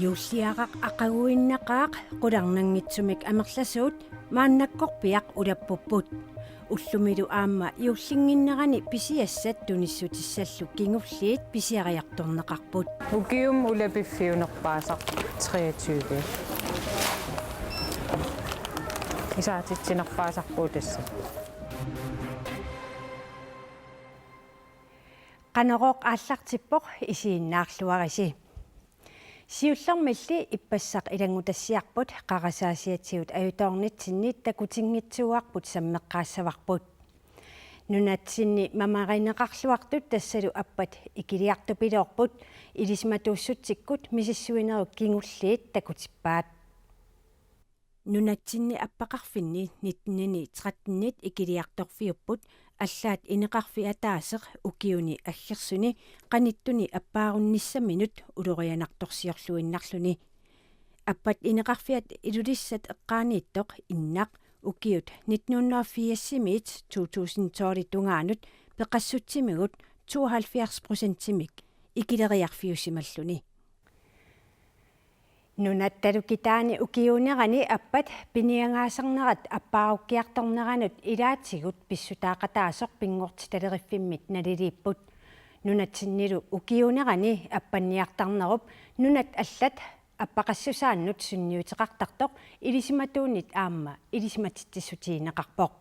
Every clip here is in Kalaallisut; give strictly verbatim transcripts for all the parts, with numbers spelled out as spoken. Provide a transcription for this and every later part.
Juulliaraq aqaguinnaqaaq qularnanngitsumik amerlasuut maannakkorpiaq ulappupput. Ullumilu aamma juullinnginnerani pisiassat tunissutissallu kingulliit pisiariartorneqarput. Ukiumi ulapiffiunerpaasaq treogtyve. Isaatitsinerpaasarput tassa. Qanorooq aallartippoq, isiginnaarluarisi. Siullermilli ippassaq ilanngutassiarput qarasaasiatigut ajutoornitsinni takutinngitsuuarput sammeqqaassavarput. Nunatsinni mamarineqarluartut tassalu appat ikiliartupiloorput, ilisimatuussutsikkut misissuinerup kingulliit takutippaat. Nunatsinni appaqarfinni nittenini trettenit ikiliartorfiupput, allaat ineqarfik ataaseq ukiuni aggersuni qanittuni appaarunnissaminut ulorianartorsiorluinnarluni. Appat ineqarfiat Ilulissat eqqaaniittoq Innaq ukiut nitten hundrede og firsimiit to tusind tolv tungaanut peqassutsimigut tooghalvfjerds procentimik ikileriarfiusimalluni. Nunattalu kitaani ukiuunerani appat piniagaasarnerat appaarukkiartorneranut ilaatigut pissutaaqataasoq pinngortitaleriffimmi naliliipput. Nunatsinnilu ukiuunerani appanniartarnerup nunat allat appaqassusaannut sunniuteqartartoq ilisimatuunit aamma ilisimatitsissutigineqarpoq.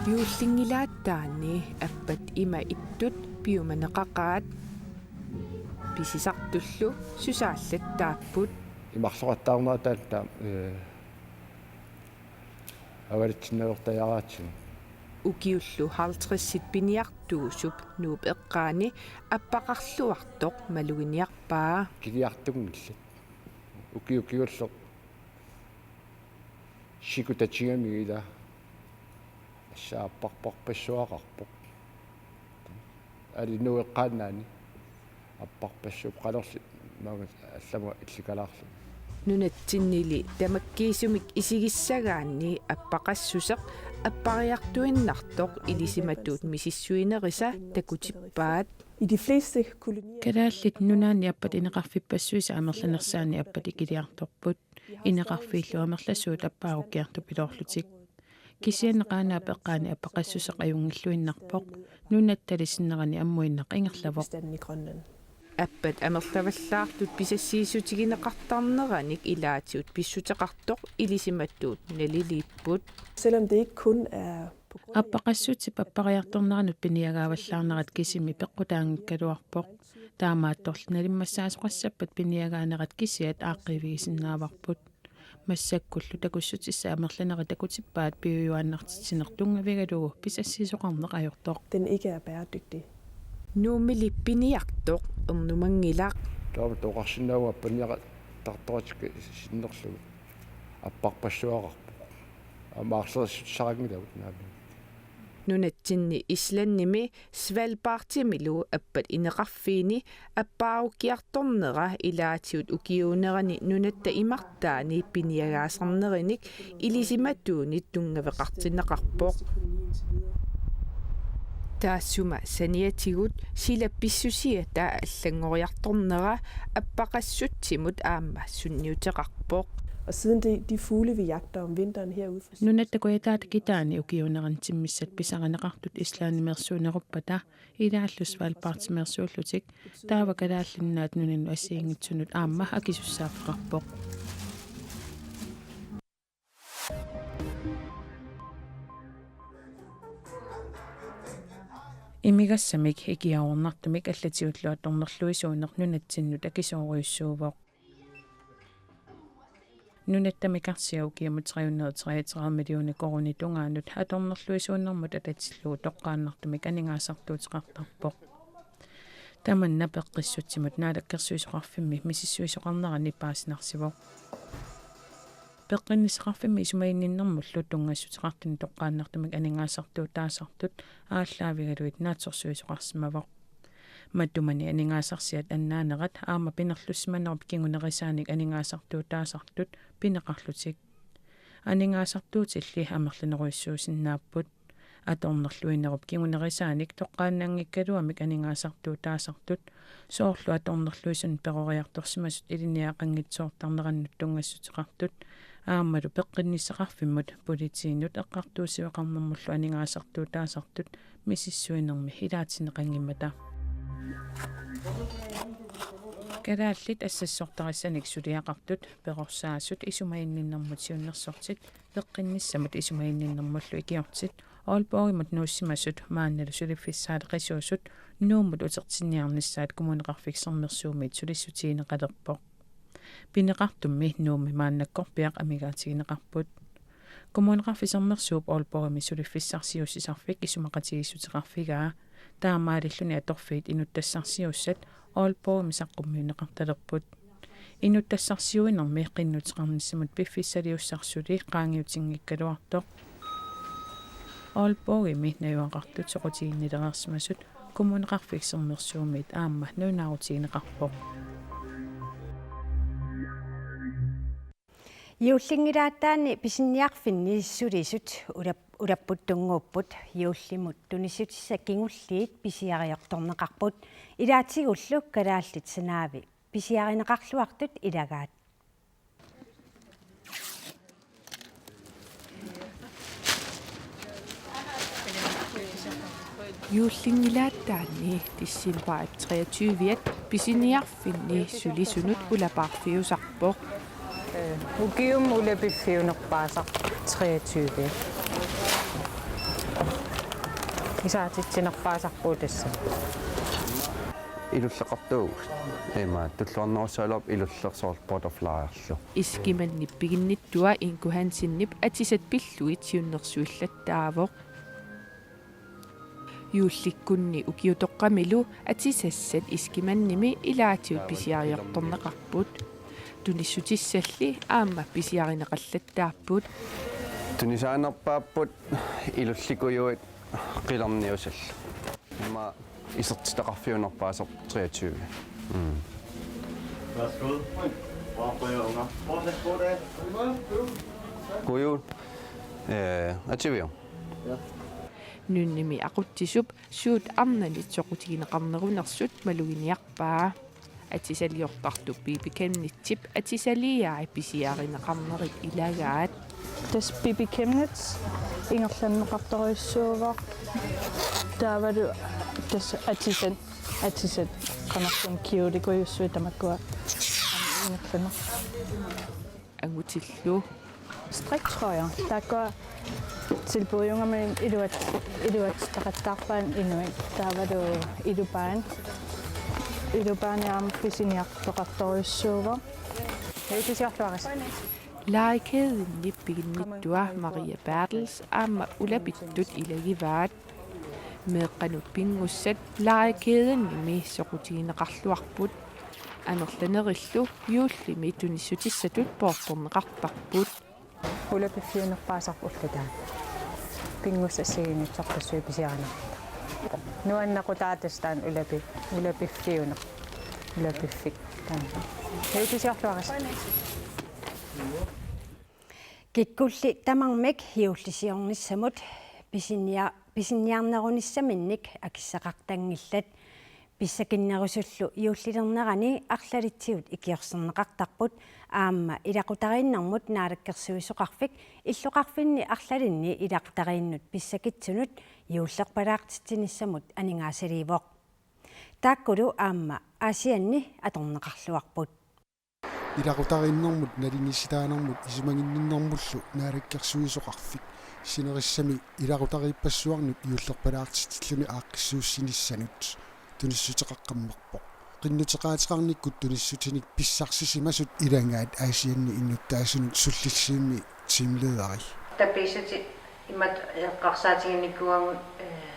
Juullinngilaat taanni appat ima ittut piumaneqaqaat, pisisartullu susaallattaapput. Imarloqattaarnerat taanna, ee, avalitsinnaveertariaqartigu. Ukiullu halvtredsit piniartuusup Nuup eqqaani appaqarluartoq maluginiarpaa. Ikiliartunngillat. Ukiut kingulliit sikutatigamigit ila assaapparparpassuaqarpoq. Ali Nuup eqqaani apparpassuup qalerli maanga allamut illikalaarlu. Nunatsinnili tamakkiisumik isigissagaanni appaqassuseq appariartuinnartoq ilisimatuut misissuinerisa takutippaat. I de fleste kolonier. Kalaallit Nunaanni appat ineqarfippassuisa amerlanersaanni appat ikiliartorput. Ineqarfiillu amerlasuut appaarukkiartupiloorlutik. Kisianni Qaanaap eqqaani appaqassuseq ajunngilluinnarpoq. Nunattali sinnerani ammuinnaq ingerlavoq. Bestanden i Grønland. Appat amerlavallaartut pisassiissutigineqartarneranik ilaatigut pissuteqartoq ilisimatuut naliliipput. Selvom det ikke kun er på grund af Appaqassutip appariartorneranut piniagaavallaarnerat kisimi peqqutaanngikkaluarpoq. Taamaattorli nalimmassaasoqassappat piniagaanerat kisiat aaqqiivigisinnaavarput. Massakkullu takussutissat amerlanerit takutippaat piujuaannartitsineq tunngavigalugu pisassiisoqarneq ajortoq. Den ikke er bæredygtig. Nuummili piniartoq ernumanngilaq. Taava toqarsinnaavunga appanniaqattaartoratikka sinnerlugu apparpassuaqarpoq. Aamma aarlerissutissaqanngilagut naamik. Nunatsinni Islandimi Svalbardimilu appat ineqarfiini appaarukkiartornera ilaatigut ukiuunerani nunatta imartaani piniagaasarnerinik ilisimatuunit tunngaveqartinneqarpoq. Taassuma saniatigut sila pissusiata allanngoriartornera appaqassutsimut aamma sunniuteqarpoq. Og siden de, de fugle, vi jagter om vinteren herude fra Nunatta kujataata kitaani ukiuunerani timmissat pisarineqartut Islandimeersuuneruppata ilaallu Svalbardimeersuullutik, taava Kalaallit Nunaat nunanut assigiinngitsunut aamma akisussaaffeqarpoq. Imigassamik ikiaroornartumik allatigullu atornerluisuuneq nunatsinnut akisoorujussuuvoq. Nunatta mikarsia ukiumut tre hundrede treogtredive millioner koruunit tungaanut atornerluisuunermut atatillugu toqqaannartumik aningaasartuuteqartarpoq. Tamanna peqqissutsimut Naalakkersuisoqarfimmi misissuisoqarnerani paasinarsivoq. Peqqinnissaqarfimmi isumaginninnermullu tunngassuteqartuni toqqaannartumik aningaasartuutaasartut aallaavigalugit naatsorsuisoqarsimavoq. Matumani aningaasarsiat annaanerat aamma pinerlussimanerup kingunerisaanik aningaasartuutaasartut pineqarlutik. Aningaasartuutilli amerlanerujussuusinnaapput. Atornerluinerup kingunerisaanik toqqaannanngikkaluamik aningaasartuutaasartut, soorlu atornerluisunut peroriartorsimasut ilinniagaqanngitsoortarnerannut tunngassuteqartut, aammalu peqqinnissaqarfimmut politiinut eqqartuussiveqarnermullu aningaasartuutaasartut misissuinermi ilaatinneqanngimmata. Kalaallit assassortarissanik suliaqartut, perorsaasut, isumaginninnermut siunnersortit, peqqinnissamut isumaginninnermullu ikiortit, Aalborgimut nuussimasut maannalu suliffissaaleqisuusut Nuummut utertinniarnissaat Kommuneqarfik Sermersuumiit sulissutigineqalerpoq. Pineqartummi Nuummi maannakkorpiaq amigaatigineqarput. Kommuneqarfik Sermersuup Aalborgimi suliffissarsiuussisarfik isumaqatigiissuteqarfigaa, taamaalilluni atorfiit inuttassarsiuussat Aalborgimi saqqummiunneqartalerput. Inuttassarsiuinermi qinnuteqarnissamut piffissaliussaq suli qaangiutinngikkaluartoq. Aalborgimi najugaqartut soqutiginnilereersimasut Kommuneqarfik Sermersuumiit aamma nalunaarutigineqarpoq. Juullinngilaataani pisiniarfinni sulisut ulap-, ulapputtunnguupput. Juullimut tunissutissat kingulliit pisiariortorneqarput. Ilaatigullu kalaallit sanaavi pisiarineqarluartut ilagaat. Juullinngilaataani decembarip treogtyve-at pisiniarfinni sulisunut ulapaarfiusarpoq. Ukiumut ulapiffiunerpaasaq treogtyve. Isaatitsinerpaasarpugut tassa. Ilulleqartuugut. Ima, tulluarnerussagaluarpoq ilulleq soorlu butterflyerlu. Iskimannip piginnittua Ingu Hansenip atisat pillugit siunnersuillattaavoq. Juullikkunni ukiutoqqamilu atisassat Iskimannimi ilaatigut pisiariortorneqarput. Tunissutissalli aamma pisiarineqallattaapput. Tunisaanerpaapput ilullikujuit qilerniusallu. Ima isertitaqarfiunerpaasaq treogtyve. Mm. Værsgo. Hvor får jeg unger? Hvor er det? God jul. Øh, er tyve år. Ja. Nunnimi aqutsisup suut arnanit soqutigineqarnerunersut maluginiarpaa. Atisaliortartup Bibi Chemnitzip atisaliai pisiarineqarnerit ilagaat. Tassa Bibi Chemnitz ingerlanneqartorujussuuvoq. Taavalu tassa atisat, atisat qanorsuaq kiulikujussuit tamakkua ingerlanneq. Angutillu. Striktrøjer. Taakkua tilbudiugami iluat-, iluatsitaqattaarpaat inuit. Taavalu ilupaat. Ilupaani aamma pisiniartoqartorujussuuvoq. Hej, pisiorluaris. Legekædeni piginnittua Maria Bertels aamma ulapittut ilagivaat. Meeqqanut pinngussat legekædenimi soqutigineqarluarput. Amerlanerillu juullimi tunissutissatut poortorneqartarput. Ulapiffiunerpaasarpoq ulloq taanna. Pinngussat assigiinngitsorpassuit pisiarineqartarput. Nuannequtaa tassa taanna ulapi-, ulapiffiuneq. Ulapiffik taanna. Hej, pisiorluaris. Kikkulli tamarmik juullisiornissamut pisinia-, pisiniarnerunissaminnik akissaqartanngillat. Pissakinnerusullu juullilernerani arlalitsigut ikiorserneqartarput, aamma ilaqutariinnermut naalakkersuisoqarfik illoqarfinni arlalinni ilaqutariinnut pissakitsunut juullerpalaartitsinissamut aningaasaliivoq. Taakkulu aamma Aasianni atorneqarluarput. Ilaqutariinnermut nalunissitaanermut isumaginninnermullu naalakkersuisoqarfik sinerissami ilaqutariippassuarnut juullerpalaartitsilluni aaqqissuussinissanut tunissuteqaqqammerpoq. Qinnuteqaateqarnikkut tunissutinik pissarsisimasut ilagaat Aasianni innuttaasunut sullissivimmi teamlederi. Tapiissutit imatut eqqarsaatiginikuuagut, eh,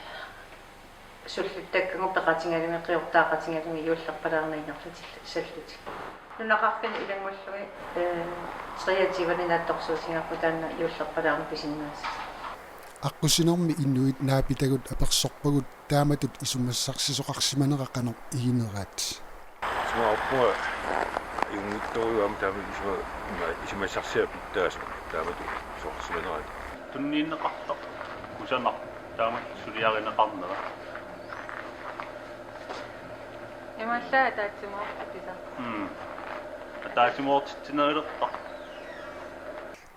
sullittakkagut peqatigalugit, qiortaaqatigalugit juullerpalaarneq ingerlatillutik. Nunaqarfinni ilanngullugit, eh, treogtyve-ni naatsorsuutigaarput taanna juullerpalaarneq pisinnaasat. Aqqusinermi inuit naapitagut apersorpagut taamatut isumassarsisoqarsimanera qanoq igineraat. Isumaqarpunga ajunngitsorujuuvoq aamma taama isuma-, ima-, isumassarsiaq pitsaasumik taamatut isoqarsimaneraat. Tunniunneqartoq, kusanarpoq. Taama suliarineqarnera. Imaallaat ataatsimoortitisa. Mm. Ataatsimoortitsinerulerpara.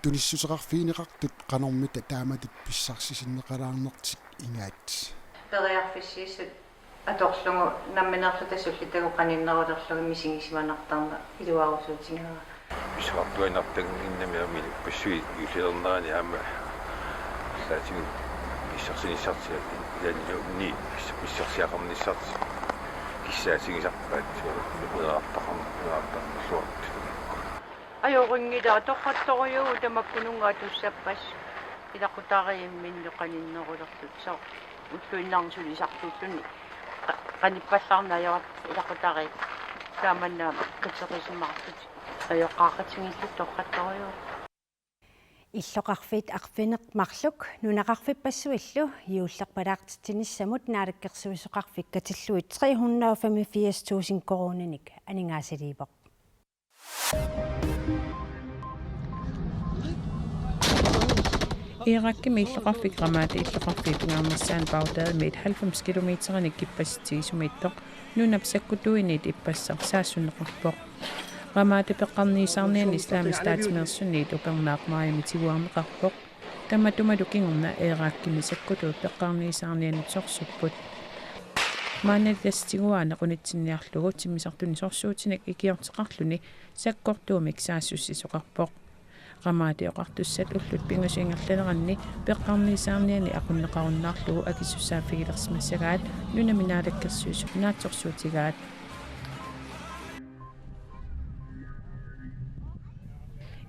Tunissuteqarfigineqartut qanormita taamatut pissarsisinneqalaarnertik ingaat. Periarfissiissut atorlugu nammineerluta sullitagut qaninnerulerlugit misigisimanartarneq iluarusuutigaara. Pissuartuinnartanngimmat aamma ilippassuit juullilernerani aamma allaatigut pissarsinissartik ilaanni pissarsiaqarnissartik kissaatigisarpaat sualuqqulaartaqarn-, qulaartarluartut. Ajorinngilaq torrattorujuuvoq tamakkununnga atussappas ilaqutariit imminnut qaninnerulertut soorlu ulluinnarni sulisartuulluni qa-, qanippallaarneq ajorput ilaqutariit taamanna qiteqisimaartut ajoqaaqatigiillutik torrattorujuuvoq. Illoqarfiit arfineq-marluk nunaqarfippassuillu juullerpalaartitsinissamut Naalakkersuisoqarfik katillugit tre hundrede og femogfirs tusind koruuninik aningaasaliivoq. Irakimi illoqarfik Ramadi illoqarfiup pingaarnersaani Baghdadimiit halvfems kilometerinik ippassaq tigussumiittoq nunap sakkutuiniit ippassaq saassunneqarpoq. Ramadi peqqarniisaarniani Islamisk Stat-imeersuniit upernaaq maajimi tiguarneqarpoq. Tamatumalu kingorna Irakimi sakkutuut peqqarniisaarnianut sorsupput. Maannali tassa tiguaaneq unitsinniarlugu timmisartunik sorsuutinik ikiorteqarluni sakkortuumik saassussisoqarpoq. Ramadi oqartussat ullut pingasut ingerlaneranni peqqarniisaarniani aqunneqarunnaarlugu akisussaaffigilersimassagaat nunami naalakkersuisut naatsorsuutigaat.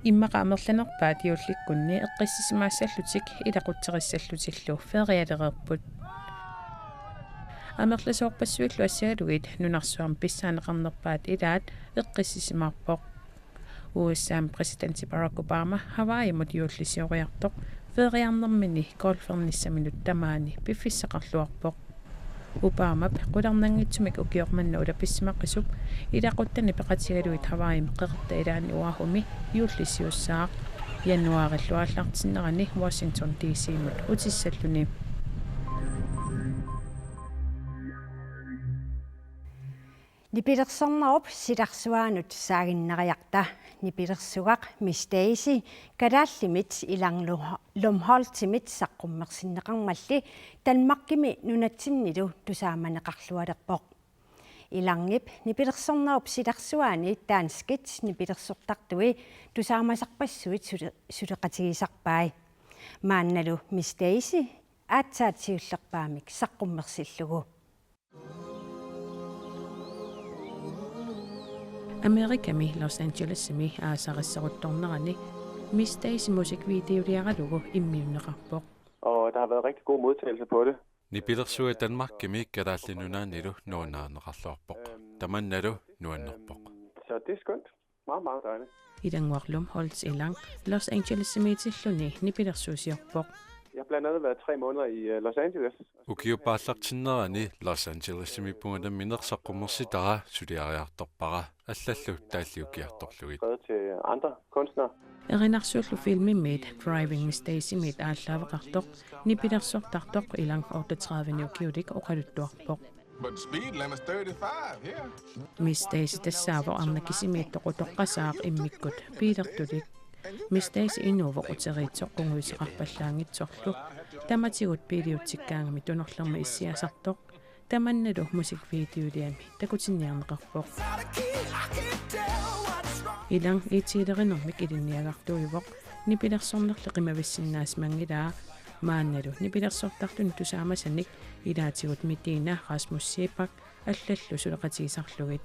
Immaqa amerlanerpaat juullikkunni eqqissisimaassallutik ilaqutterissallutillu ferialereerput. Amerlasoorpassuillu assigalugit nunarsuarmi pissaaneqarnerpaat ilaat eqqissisimaarpoq. U S A-mi præsidenti Barack Obama Hawaiimut juullisioriartoq feriarnermini golfernissaminut tamaani piffissaqarluarpoq. Obamap qularnanngitsumik ukioq manna ulapissimaqisup ilaquttani peqatigalugit Hawaiimi qeqertat ilaanni Oahumi juullisiussaaq, januaarillu aallartinnerani Washington D C-mut utissalluni. Nipilersornerup silarsuaanut saaginnariarta nipilersugaq Miss Daisy kalaallimit Ilang Lu-, Lumholtimit saqqummersinneqarmalli Danmarkimi nunatsinnilu tusaamaneqarlualerpoq. Ilangip nipilersornerup silarsuaani danskit nipilersortartui tusaamasarpassuit sule-, suleqatigisarpai. Maannalu Miss Daisy aatsaat siullerpaamik saqqummersillugu. Amerikami Los Angelesimi aasarisseruttornerani Miss Daisy musikvideoliaralugu immiunneqarpoq. Og der har været rigtig god modtagelse på det. Nipilersuaq Danmarkimi Kalaallit Nunaannilu nuannaarneqarluarpoq. Tamannalu nuannerpoq. Så det er skønt. Meget, meget dejligt. Ilannguaq Lumholt Ilang Los Angelesimiitilluni nipilersuusiorpoq. Jeg har blandt andet været tre måneder i, øh, Los Angeles. Ukiup aallartinnerani Los Angelesimiippunga nammineq saqqummersitara suliariartorpara allallu taalliukkiartorlugit. Skrevet til andre kunstnere. Erinarsuullu filmimiit Driving Miss Daisy-miit aallaaveqartoq nipilersortartoq Ilang otteogtredive-ni ukiulik oqaluttuarpoq. But the speed limit's thirty-five here. Miss Daisy tassaavoq arnat kisimiittoq utoqqasaaq immikkut biilertulik. Miss Daisy inuuvoq uteriitsoq qungujuseqarpallaanngitsorlu. Tamatigut biiliutsikkaangami tunorlermi issiasartoq. Tamannalu musikvideoliami takutinniarneqarpoq. Ilang IT-lerinermik ilinniagartuujuvoq, nipilersornerli qimavissinnaasimanngilaa. Maannalu nipilersortartuni tusaamasanik ilaatigut Medina, Rasmus Seebach allallu suleqatigisarlugit.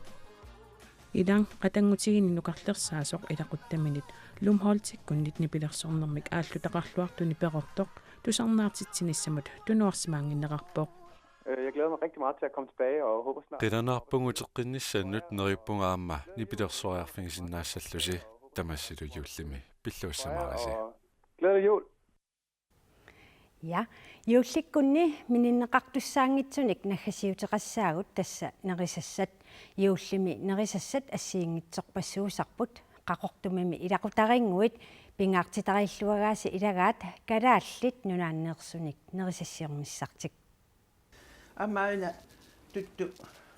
Ilang qatanngutigiinni nukarlersaasoq ilaquttaminit Lumholtikkunnit nipilersornermik aallutaqarluartuni perortoq tusarnaartitsinissamut tunuarsimaannginneqarpoq. Øh, jeg glæder mig rigtig meget til at komme tilbage og håber snart. Qilanaarpunga uteqqinnissamut, neriuppunga aamma nipilersoriarfigisinnaassallusi. Tamassilu juullimi pilluassamaarisi. Og glædelig jul. Ja, juullikkunni mininneqartussaanngitsunik naggasiuteqassaagut tassa nerisassat. Juullimi nerisassat assigiinngitsorpassuusarput. Qaqortumimi ilaqutariinnguit Pingaartitarilluagaasi ilagaat Kalaallit Nunaanneersunik nerisassiornissartik. Aamma aana tuttu.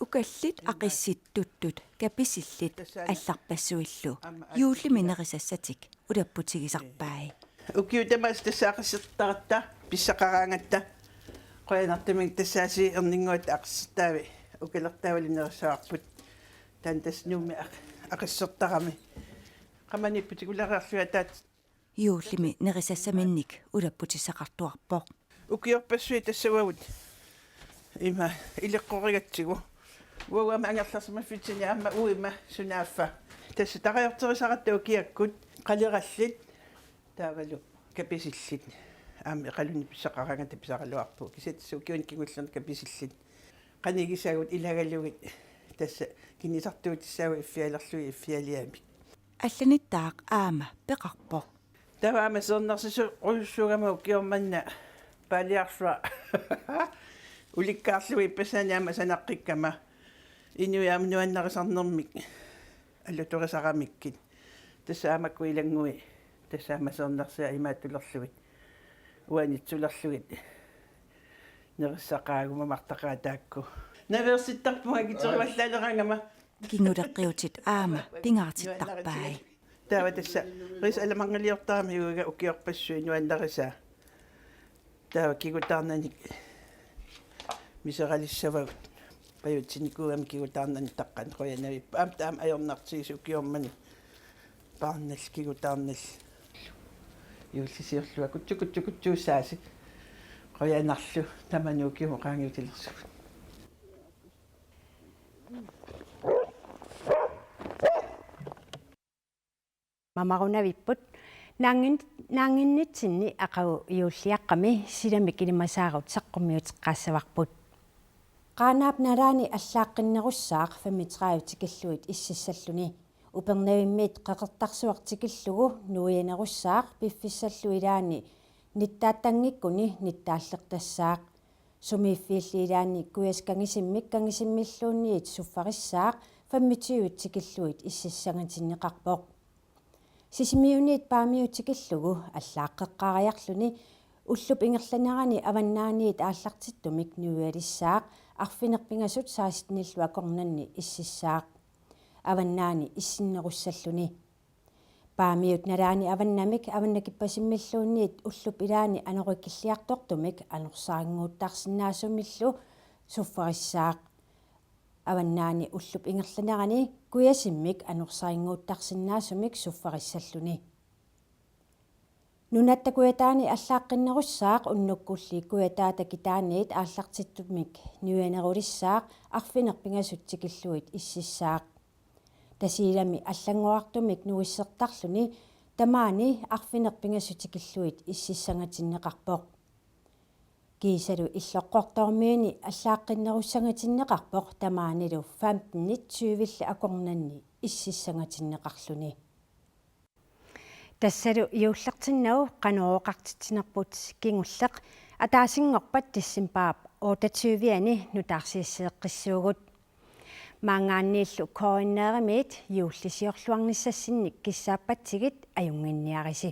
Ukallit aqissit tuttut kapisillit allarpassuillu juullimi nerisassatik ulapputigisarpai. Ukiut tamaasa tassa aqissertaratta pissaqaraangatta. Qujanartumik tassaasiit erninnguatta aqissertaavi ukalertaavalu nerissavarput. Taanna tassa Nuummi aq-, aqissertarami. Qamani putikulariarlugit ataat. Juullimi nerisassaminnik ulapputissaqartuarpoq. Ukiorpassuit tassa uagut ima ileqqorigatsigu. Uagut aamma angerlarsimaffitsinni aamma uima sunaaffa. Tassa tarajorterisaratta ukiakkut qalerallit taavalu kapisillit. Aamma iqaluunniit pissaqaraangatta pisaraluarpugut. Kisianni tassa ukiuni kingullerni kapisillit. Qanigisagut ilagalugit tassa kinisartuutissaagut iffialerlugit iffialiamik. Allanittaaq aamma peqarpoq. Taava aamma seernersisorujussuugama ukioq manna paaliarlunga ulikkaarlugu ippassaani aamma sanaqqikkama inuit aamma nuannarisarnermik alutorisaramikku. Tassa aamma Kuilanngui tassa aamma seernersiat imaattulerlugit uanitsulerlugit nerissaqaaguma martaqaat taakku. Naveersittarpunga kitsorivallaaleqangama. Kinguleqqiutit aamma pingaartittarpai. Taava tassa Ris alamangaliortarami uiga ukiorpassuit nuannarisaa. Taava kigutaarnanik miseralissavagut. Pajutsinnikuugami kigutaarnanik taqqani qujanavippoq. Aamma taama ajornartigisoq ukioq manna. Paarnallu kigutaarnallu. Juullisiorlunga kutsu kutsu kutsuussaasi. Qujanarlu tamanut ukiumut qaangiutilersugut. Mamarunavipput naanngin-, naannginnitsinni aqagu juulliaqqami silamik ilimasaarut saqqummiuteqqaassavarput. Qaanaap nalaani allaaqqinnerussaaq femogtredive tikillugit ississalluni. Upernavimmiit Qeqertarsuaq tikillugu nuianerussaaq piffissallu ilaanni nittaatanngikkuni nittaallertassaaq. Sumiiffiilli ilaanni kujasut kangisimmik kangisimmilluunniit suffarissaaq femogtyve tikillugit ississangatinneqarpoq. Sisimiuniit Paamiut tikillugu allaaqqeqqaariarluni ullup ingerlanerani avannaaniit aallartittumik nuialissaaq arfineq-pingasut sekstenillu akornanni ississaaq. Avannaani issinnerussalluni. Paamiut nalaani avannamik avannakippassimmilluunniit ullup ilaani anorikilliartortumik anorsarinnguuttarsinnaasumillu suffarissaaq. Avannaani ullup ingerlanerani kujasimmik anorsarinnguuttarsinnaasumik suffarissalluni. Nunatta Kujataani allaaqqinnerussaaq unnukkulli Kujataata kitaaniit aallartittumik nuianerulissaaq arfineq-pingasut tikillugit ississaaq. Tasiilami allanngorartumik nuissertarluni tamaani arfineq-pingasut tikillugit ississangatinneqarpoq. Kiisalu Illoqqortoormiuni allaaqqinnerussangatinneqarpoq tamaanilu femtenit tyvilli akornanni ississangatinneqarluni. Tassalu juullertinnagu Qanorooqartitsinerput kingulleq ataasinngorpat decembarip otteogtyve-ani nutaarsiasseeqqissuugut. Maanngaanniillu K N R-imiit juullisiorluarnissassinnik kissaappatsigit ajunnginniarisi.